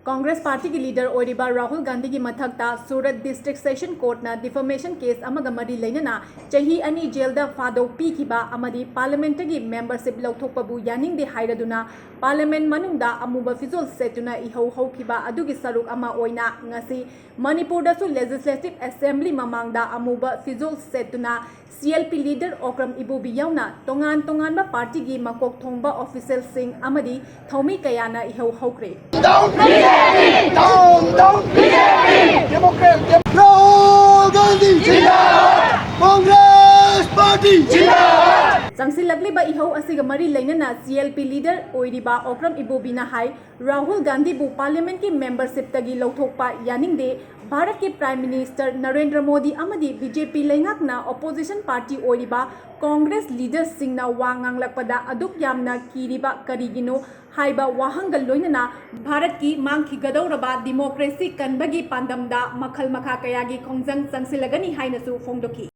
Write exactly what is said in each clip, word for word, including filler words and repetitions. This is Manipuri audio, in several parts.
ꯀꯣꯡꯒ꯭ꯔꯦꯁ ꯄꯥꯔꯇꯤꯒꯤ ꯂꯤꯗꯔ ꯑꯣꯏꯔꯤꯕ ꯔꯥꯍꯨꯜ ꯒꯥꯟꯙꯤꯒꯤ ꯃꯊꯛꯇ ꯁꯨꯔꯠ ꯗꯤꯁꯇ꯭ꯔꯤꯛ ꯁꯦꯁꯟ ꯀꯣꯔꯠꯅ ꯗꯤꯐꯃꯦꯁꯟ ꯀꯦꯁ ꯑꯃꯒ ꯃꯔꯤ ꯂꯩꯅꯅ ꯆꯍꯤ ꯑꯅꯤ ꯖꯦꯜꯗ ꯐꯥꯗꯧ ꯄꯤꯈꯤꯕ ꯑꯃꯗꯤ ꯄꯥꯔꯂꯤꯌꯥꯃꯦꯟꯠꯇꯒꯤ ꯃꯦꯝꯕꯔꯁꯤꯞ ꯂꯧꯊꯣꯛꯄꯕꯨ ꯌꯥꯅꯤꯡꯗꯦ ꯍꯥꯏꯔꯗꯨꯅ ꯄꯥꯔꯂꯤꯌꯥꯃꯦꯟꯠ ꯃꯅꯨꯡꯗ ꯑꯃꯨꯕ ꯐꯤꯖꯣꯜ ꯁꯦꯠꯇꯨꯅ ꯏꯍꯧ ꯍꯧꯈꯤꯕ ꯑꯗꯨꯒꯤ ꯁꯔꯨꯛ ꯑꯃ ꯑꯣꯏꯅ ꯉꯁꯤ ꯃꯅꯤꯄꯨꯔꯗꯁꯨ ꯂꯦꯖꯤꯁꯂꯦꯇꯤꯚ ꯑꯦꯁꯦꯝꯕ꯭ꯂꯤ ꯃꯃꯥꯡꯗ ꯑꯃꯨꯕ ꯐꯤꯖꯣꯜ ꯁꯦꯠꯇꯨꯅ C L P leader Okram Ibobi ꯌꯥꯎꯅ ꯇꯣꯉꯥꯟ ꯇꯣꯉꯥꯟꯕ ꯄꯥꯔꯇꯤꯒꯤ ꯃꯀꯣꯛ ꯊꯣꯡꯕ ꯑꯣꯐꯤꯁꯤꯌꯦꯜꯁꯤꯡ ꯑꯃꯗꯤ ꯊꯧꯃꯤ ꯀꯌꯥꯅ ꯏꯍꯧ ꯍꯧꯈ꯭ꯔꯦ꯫ Down B J P! Down, down B J P! Democrat, Dem- Rahul Gandhi! Zindabad! Congress Party! Zindabad! ꯆꯪꯁꯤꯜꯂꯛꯂꯤꯕ ꯏꯍꯧ ꯑꯁꯤꯒ ꯃꯔꯤ ꯂꯩꯅꯅ ꯁꯤ ꯑꯦꯜ ꯄꯤ ꯂꯤꯗꯔ ꯑꯣꯏꯔꯤꯕ ꯑꯣꯀ꯭ꯔꯝ ꯏꯕꯣꯕꯤꯅ ꯍꯥꯏ, ꯔꯥꯍꯨꯜ ꯒꯥꯟꯙꯤꯕꯨ ꯄꯥꯔꯂꯤꯌꯥꯃꯦꯟꯠꯀꯤ ꯃꯦꯝꯕꯔꯁꯤꯞꯇꯒꯤ ꯂꯧꯊꯣꯛꯄ ꯌꯥꯅꯤꯡꯗꯦ꯫ ꯚꯥꯔꯠꯀꯤ ꯄ꯭ꯔꯥꯏꯝ ꯃꯤꯅꯤꯁꯇꯔ ꯅꯔꯦꯟꯗ꯭ꯔ ꯃꯣꯗꯤ ꯑꯃꯗꯤ ꯕꯤ ꯖꯦ ꯄꯤ ꯂꯩꯉꯥꯛꯅ ꯑꯣꯄꯣꯖꯤꯁꯟ ꯄꯥꯔꯇꯤ ꯑꯣꯏꯔꯤꯕ ꯀꯣꯡꯒ꯭ꯔꯦꯁ ꯂꯤꯗꯔꯁꯤꯡꯅ ꯋꯥ ꯉꯥꯡꯂꯛꯄꯗ ꯑꯗꯨꯛ ꯌꯥꯝꯅ ꯀꯤꯔꯤꯕ ꯀꯔꯤꯒꯤꯅꯣ ꯍꯥꯏꯕ ꯋꯥꯍꯪꯒ ꯂꯣꯏꯅꯅ ꯚꯥꯔꯠꯀꯤ ꯃꯥꯡꯈꯤꯒꯗꯧꯔꯕ ꯗꯤꯃꯣꯀ꯭ꯔꯦꯁꯤ ꯀꯟꯕꯒꯤ ꯄꯥꯟꯗꯝꯗ ꯃꯈꯜ ꯃꯈꯥ ꯀꯌꯥꯒꯤ ꯈꯣꯡꯖꯪ ꯆꯪꯁꯤꯜꯂꯒꯅꯤ ꯍꯥꯏꯅꯁꯨ ꯐꯣꯡꯗꯣꯛꯈꯤ꯫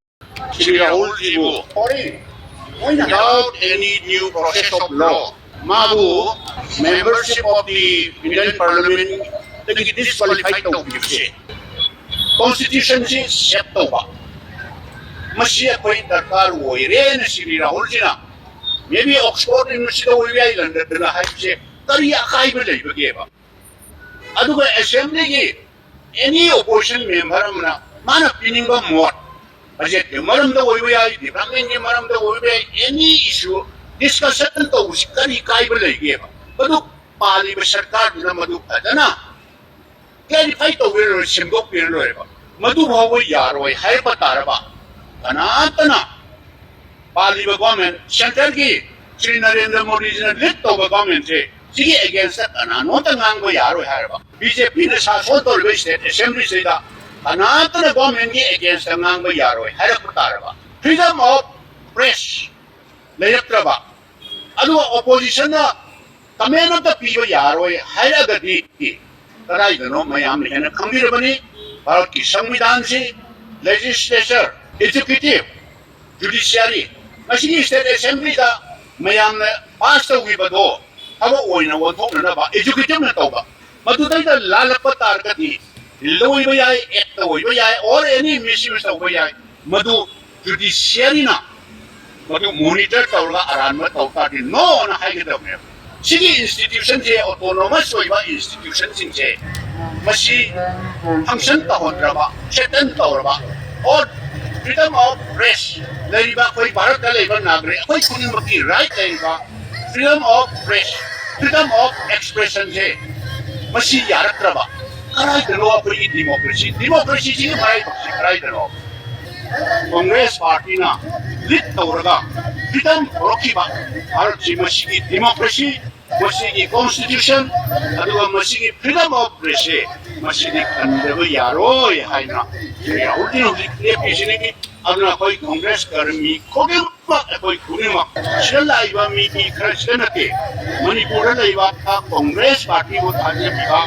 Shri ꯔꯥꯍꯨꯜꯖꯤꯕꯨ, without any due process of law, ꯃꯥꯕꯨ membership of the Indian Parliament ꯗꯒꯤ disqualify ꯇꯧꯕꯤꯕꯁꯦ, constitution ꯁꯤ ꯁꯦꯞ ꯇꯧꯕ, ꯃꯁꯤ ꯑꯩꯈꯣꯏ ꯗꯔꯀꯥꯔ ꯑꯣꯏꯔꯦꯅ ꯁ꯭ꯔꯤ ꯔꯥꯍꯨꯜꯖꯤꯅ, maybe Oxford University ꯗ ꯑꯣꯏꯕ ꯌꯥꯏ, ꯂꯟꯗꯟꯗ ꯍꯥꯏꯕꯁꯦ ꯀꯔꯤ ꯑꯀꯥꯏꯕ ꯂꯩꯕꯒꯦꯕ? ꯑꯗꯨꯒ ꯑꯦꯁꯦꯝꯕ꯭ꯂꯤꯒꯤ any opposition member ꯑꯃꯅ ꯃꯥꯅ ꯄꯤꯅꯤꯡꯕ ꯃꯣꯠ, ꯕꯖꯦꯠꯀꯤ ꯃꯔꯝꯗ ꯑꯣꯏꯕ ꯌꯥꯏ, ꯗꯤꯕ꯭ꯂꯞꯃꯦꯟꯒꯤ ꯃꯔꯝꯗ ꯑꯣꯏꯕ ꯌꯥꯏ, any issue discussion ꯇꯧꯕꯁꯤ ꯀꯔꯤ ꯀꯥꯏꯕ ꯂꯩꯒꯦꯕ? ꯃꯗꯨ ꯄꯥꯜꯂꯤꯕ ꯁꯔꯀꯥꯔꯗꯨꯅ ꯃꯗꯨ ꯐꯖꯅ clarify ꯇꯧꯕꯤꯔ ꯂꯣꯏꯔꯦ, ꯁꯦꯝꯗꯣꯛꯄꯤꯔ ꯂꯣꯏꯔꯦꯕ꯫ ꯃꯗꯨ ꯐꯥꯎꯕ ꯌꯥꯔꯣꯏ ꯍꯥꯏꯔꯛꯄ ꯇꯥꯔꯕ, ꯀꯅꯥꯝꯇꯅ ꯄꯥꯜꯂꯤꯕ government, centre ꯒꯤ ꯁ꯭ꯔꯤ ꯅꯔꯦꯟꯗ꯭ꯔ ꯃꯣꯗꯤꯖꯤꯅ lead ꯇꯧꯕ government ꯁꯦ, ꯁꯤꯒꯤ against ꯇ ꯀꯅꯥꯅꯣꯝꯇ ꯉꯥꯡꯕ ꯌꯥꯔꯣꯏ ꯍꯥꯏꯔꯕ, ꯕꯤ ꯖꯦ ꯄꯤ ꯅ ꯁꯥꯁꯣꯟ ꯇꯧꯔꯤꯕ state assembly ꯁꯤꯗ ꯀꯅꯥꯝꯇꯅ government ꯀꯤ against ꯇ ꯉꯥꯡꯕ ꯌꯥꯔꯣꯏ ꯍꯥꯏꯔꯛꯄ ꯇꯥꯔꯕ, freedom of press ꯂꯩꯔꯛꯇ꯭ꯔꯕ, ꯑꯗꯨꯒ opposition ꯅ comment ꯑꯝꯇ ꯄꯤꯕ ꯌꯥꯔꯣꯏ ꯍꯥꯏꯔꯒꯗꯤ ꯀꯗꯥꯏꯗꯅꯣ ꯃꯌꯥꯝꯅ ꯍꯦꯟꯅ ꯈꯪꯕꯤꯔꯕꯅꯤ꯫ ꯚꯥꯔꯠꯀꯤ ꯁꯪꯕꯤꯙꯥꯟꯁꯤ, legislature, executive, judiciary, ꯃꯁꯤꯒꯤ state assembly ꯗ ꯃꯌꯥꯝꯅ pass ꯇꯧꯈꯤꯕꯗꯣ ꯊꯕꯛ ꯑꯣꯏꯅ ꯑꯣꯟꯊꯣꯛꯅꯅꯕ executive ꯅ ꯇꯧꯕ, ꯃꯗꯨꯗꯩꯗ ꯂꯥꯜꯂꯛꯄ ꯇꯥꯔꯒꯗꯤ ꯂꯧꯕ ꯌꯥꯏ, ꯑꯦꯛꯇ ꯑꯣꯏꯕ ꯌꯥꯏ, or any misuse ꯇꯧꯕ ꯌꯥꯏ꯫ ꯃꯗꯨ ꯖꯨꯗꯤꯁꯤꯌꯔꯤꯅ ꯃꯗꯨ ꯃꯣꯅꯤꯇꯔ ꯇꯧꯔꯒ ꯑꯔꯥꯟꯕ ꯇꯧ ꯇꯥꯔꯗꯤ ꯅꯣꯅ ꯍꯥꯏꯒꯗꯕꯅꯦꯕ꯫ ꯁꯤꯒꯤ ꯏꯟꯁꯇꯤꯇ꯭ꯌꯨꯁꯟꯁꯦ, ꯑꯣꯇꯣꯅꯣꯃꯁ ꯑꯣꯏꯕ ꯏꯟꯁꯇꯤꯇ꯭ꯌꯨꯁꯟꯁꯤꯡꯁꯦ, ꯃꯁꯤ ꯐꯪꯁꯟ ꯇꯧꯍꯟꯗ꯭ꯔꯕ, ꯊ꯭ꯔꯦꯇꯟ ꯇꯧꯔꯕ, or freedom of press, ꯂꯩꯔꯤꯕ ꯑꯩꯈꯣꯏ ꯚꯥꯔꯠꯇ ꯂꯩꯕ ꯅꯥꯒꯔꯤꯛ ꯑꯩꯈꯣꯏ ꯈꯨꯗꯤꯡꯃꯛꯀꯤ ꯔꯥꯏꯠ ꯂꯩꯔꯤꯕ freedom of press, freedom of expressionꯁꯦ ꯃꯁꯤ ꯌꯥꯔꯛꯇ꯭ꯔꯕ, ꯀꯗꯥꯏꯗꯅꯣ ꯑꯩꯈꯣꯏꯒꯤ ꯗꯤꯃꯣꯀ꯭ꯔꯦꯁꯤ? ꯗꯤꯃꯣꯀ꯭ꯔꯦꯁꯤꯁꯤꯒꯤ ꯃꯔꯥꯏꯕꯛꯁꯤ ꯀꯗꯥꯏꯗꯅꯣ? ꯀꯣꯡꯒ꯭ꯔꯦꯁ ꯄꯥꯔꯇꯤꯅ ꯂꯤꯗ ꯇꯧꯔꯒ ꯐ꯭ꯔꯤꯗꯝ ꯄꯨꯔꯛꯈꯤꯕ ꯚꯥꯔꯠꯁꯤ, ꯃꯁꯤꯒꯤ ꯗꯤꯃꯣꯀ꯭ꯔꯦꯁꯤ, ꯃꯁꯤꯒꯤ ꯀꯣꯟꯁꯇꯤꯇ꯭ꯌꯨꯁꯟ, ꯑꯗꯨꯒ ꯃꯁꯤꯒꯤ freedom of pressꯁꯦ, ꯃꯁꯤꯗꯤ ꯀꯟꯗꯕ ꯌꯥꯔꯣꯏ ꯍꯥꯏꯅ ꯁ꯭ꯔꯤ ꯔꯥꯍꯨꯜꯖꯤꯅ ꯍꯧꯖꯤꯛ ꯂꯦꯞꯄꯤꯁꯤꯅꯤ꯫ ꯑꯗꯨꯅ ꯑꯩꯈꯣꯏ ꯀꯣꯡꯒ꯭ꯔꯦꯁ ꯀꯔꯃꯤ ꯈꯨꯗꯤꯡꯃꯛ, ꯑꯩꯈꯣꯏ ꯈꯨꯗꯤꯡꯃꯛ, ꯁꯤꯗ ꯂꯥꯛꯏꯕ ꯃꯤ, ꯃꯤ ꯈꯔꯁꯤꯗ ꯅꯠꯇꯦ, ꯃꯅꯤꯄꯨꯔꯗ ꯂꯩꯕ ꯀꯣꯡꯒ꯭ꯔꯦꯁ ꯄꯥꯔꯇꯤꯕꯨ ꯊꯥꯖꯕꯤꯕ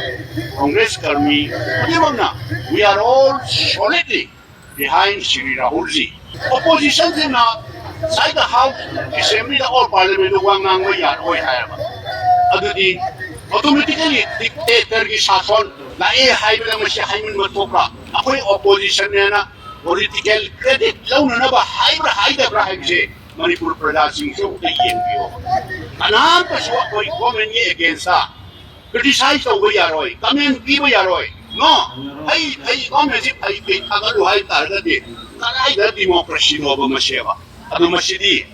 ꯀꯣꯡꯒ꯭ꯔꯦꯁ ꯀꯔꯃꯤ ꯈꯨꯗꯤꯡꯃꯛꯅ, we are all solidly behind Shri Rahul ji. ꯑꯣꯄꯣꯖꯤꯁꯟꯁꯤꯡꯅ ꯁꯥꯏꯗ ꯍꯥꯎꯁ, ꯑꯦꯁꯦꯝꯕ꯭ꯂꯤꯗ ꯑꯣꯔ ꯄꯥꯔꯂꯤꯌꯥꯃꯦꯟꯗ ꯋꯥ ꯉꯥꯡꯕ ꯌꯥꯔꯣꯏ ꯍꯥꯏꯔꯕ, ꯑꯗꯨꯗꯤ ꯑꯣꯇꯣꯃꯦꯇꯤꯀꯦꯂꯤ ꯗꯤꯛꯇꯦꯇꯔꯒꯤ ꯁꯥꯁꯣꯟ ꯂꯥꯛꯑꯦ ꯍꯥꯏꯕꯗ ꯃꯁꯤ ꯍꯥꯏꯃꯟꯕ ꯊꯣꯛꯄ꯭ꯔꯥ? ꯑꯩꯈꯣꯏ ꯑꯣꯄꯣꯖꯤꯁꯟꯅꯦꯅ ꯄꯣꯂꯤꯇꯤꯀꯦꯜ ꯀ꯭ꯔꯦꯗꯤꯠ ꯂꯧꯅꯅꯕ ꯍꯥꯏꯕ꯭ꯔꯥ ꯍꯥꯏꯗꯕ꯭ꯔꯥ ꯍꯥꯏꯕꯁꯦ ꯃꯅꯤꯄꯨꯔ ꯄ꯭ꯔꯖꯥꯁꯤꯡꯁꯨ ꯑꯝꯇ ꯌꯦꯡꯕꯤꯌꯣ꯫ ꯀꯅꯥꯝꯇꯁꯨ ꯑꯩꯈꯣꯏ ꯒꯣꯔꯃꯦꯟꯒꯤ ꯑꯦꯒꯦꯟꯁꯇ ꯀ꯭ꯔꯤꯇꯤꯁꯥꯏꯖ ꯇꯧꯕ ꯌꯥꯔꯣꯏ, ꯀꯃꯦꯟ ꯄꯤꯕ ꯌꯥꯔꯣꯏ꯫ ꯅꯣ, ꯑꯩ, ꯑꯩ ꯒꯣꯔꯃꯦꯟꯁꯤ ꯐꯩ ꯐꯩ ꯊꯥꯒꯠꯂꯨ ꯍꯥꯏ ꯇꯥꯔꯒꯗꯤ ꯀꯗꯥꯏꯗ ꯗꯤꯃꯣꯀ꯭ꯔꯦꯁꯤꯅꯣꯕ ꯃꯁꯦꯕ? ꯑꯗꯨ ꯃꯁꯤꯗꯤ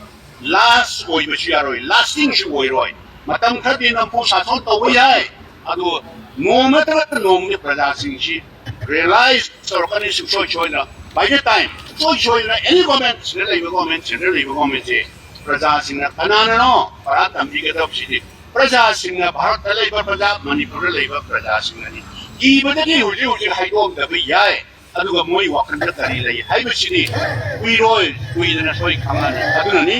ꯂꯥꯁ ꯑꯣꯏꯕꯁꯨ ꯌꯥꯔꯣꯏ, ꯂꯥꯁꯇꯤꯡꯁꯨ ꯑꯣꯏꯔꯣꯏ꯫ ꯃꯇꯝ ꯈꯔꯗꯤ ꯅꯝꯐꯨ ꯁꯥꯁꯣꯟ ꯇꯧꯕ ꯌꯥꯏ, ꯑꯗꯨ ꯅꯣꯡꯃ ꯅꯠꯇ꯭ꯔꯒ ꯅꯣꯡꯃꯗꯤ ꯄ꯭ꯔꯖꯥꯁꯤꯡꯁꯤ ꯔꯤꯌꯦꯂꯥꯏꯖ ꯇꯧꯔꯛꯀꯅꯤ ꯁꯨꯡꯁꯣꯏ ꯁꯣꯏꯗꯅ꯫ By the time, ꯁꯨꯡꯁꯣꯏ ꯁꯣꯏꯗꯅ ꯑꯦꯅꯤ ꯒꯣꯔꯃꯦꯟ, ꯁꯤꯗ ꯂꯩꯕ ꯒꯣꯔꯃꯦꯟ, ꯁꯦꯟꯇꯔ ꯂꯩꯕ ꯒꯣꯔꯃꯦꯟꯁꯦ, ꯄ꯭ꯔꯖꯥꯁꯤꯡꯅ ꯀꯅꯥꯅꯅꯣ ꯄꯔꯥ ꯇꯝꯕꯤꯒꯗꯕꯁꯤꯗꯤ? ꯄ꯭ꯔꯖꯥꯁꯤꯡꯅ, ꯚꯥꯔꯠꯇ ꯂꯩꯕ ꯄ꯭ꯔꯖꯥ, ꯃꯅꯤꯄꯨꯔꯗ ꯂꯩꯕ ꯄ꯭ꯔꯖꯥꯁꯤꯡꯅꯅꯤ꯫ ꯏꯕꯗꯗꯤ ꯍꯧꯖꯤꯛ ꯍꯧꯖꯤꯛ ꯍꯥꯏꯗꯣꯛꯑꯝꯗꯕ ꯌꯥꯏ, ꯑꯗꯨꯒ ꯃꯣꯏ ꯋꯥꯈꯜꯗ ꯀꯔꯤ ꯂꯩ ꯍꯥꯏꯕꯁꯤꯗꯤ ꯀꯨꯏꯔꯣꯏ ꯀꯨꯏꯗꯅ ꯁꯣꯏ ꯈꯪꯉꯅꯤ꯫ ꯑꯗꯨꯅꯅꯤ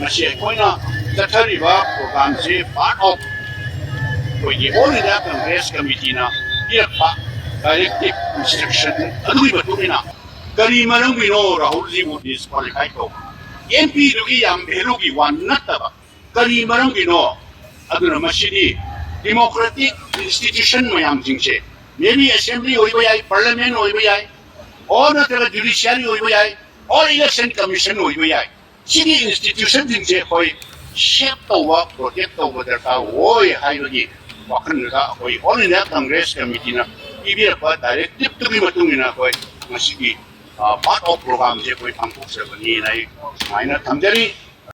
ꯉꯁꯤ ꯑꯩꯈꯣꯏꯅ ꯆꯠꯊꯔꯤꯕ ꯄ꯭ꯔꯣꯒ꯭ꯔꯥꯝꯁꯤ part of ꯑꯩꯈꯣꯏꯒꯤ All India Congress Committeeꯅ ꯄꯤꯔꯛꯄ ꯗꯥꯏꯔꯦꯛꯇꯤꯞ ꯏꯟꯁꯇ꯭ꯔꯛꯁꯟ ꯑꯗꯨꯒꯤ ꯃꯇꯨꯡ ꯏꯟꯅ ꯀꯔꯤ ꯃꯔꯝꯒꯤꯅꯣ ꯔꯥꯍꯨꯜꯖꯤꯕꯨ ꯗꯤꯁꯀ꯭ꯋꯥꯂꯤꯐꯥꯏ ꯇꯧꯕ? ꯑꯦꯝ ꯄꯤꯗꯨꯒꯤ ꯌꯥꯝ ꯚꯦꯂꯨꯒꯤ ꯋꯥ ꯅꯠꯇꯕ ꯀꯔꯤ ꯃꯔꯝꯒꯤꯅꯣ? ꯑꯗꯨꯅ ꯃꯁꯤꯗꯤ democratic institution ꯃꯌꯥꯝꯁꯤꯡꯁꯦ, maybe assembly ꯑꯣꯏꯕ ꯌꯥꯏ, parliament ꯑꯣꯏꯕ ꯌꯥꯏ, or ꯅꯠꯇ꯭ꯔꯒ judiciary ꯑꯣꯏꯕ ꯌꯥꯏ, or election commission ꯑꯣꯏꯕ ꯌꯥꯏ, ꯁꯤꯒꯤ institutionꯁꯤꯡꯁꯦ ꯑꯩꯈꯣꯏ save ꯇꯧꯕ, protect ꯇꯧꯕ ꯗꯔꯀꯥꯔ ꯑꯣꯏ ꯍꯥꯏꯕꯒꯤ ꯋꯥꯈꯜꯗꯨꯗ ꯑꯩꯈꯣꯏ All India Congress Committeeꯅ ꯄꯤꯕꯤꯔꯛꯄ directive ꯇꯨꯒꯤ ꯃꯇꯨꯡ ꯏꯟꯅ ꯑꯩꯈꯣꯏ ꯉꯁꯤꯒꯤ part of programꯁꯦ ꯑꯩꯈꯣꯏ ꯄꯥꯡꯊꯣꯛꯆꯕꯅꯤꯅ ꯑꯩ ꯁꯨꯃꯥꯏꯅ ꯊꯝꯖꯔꯤ꯫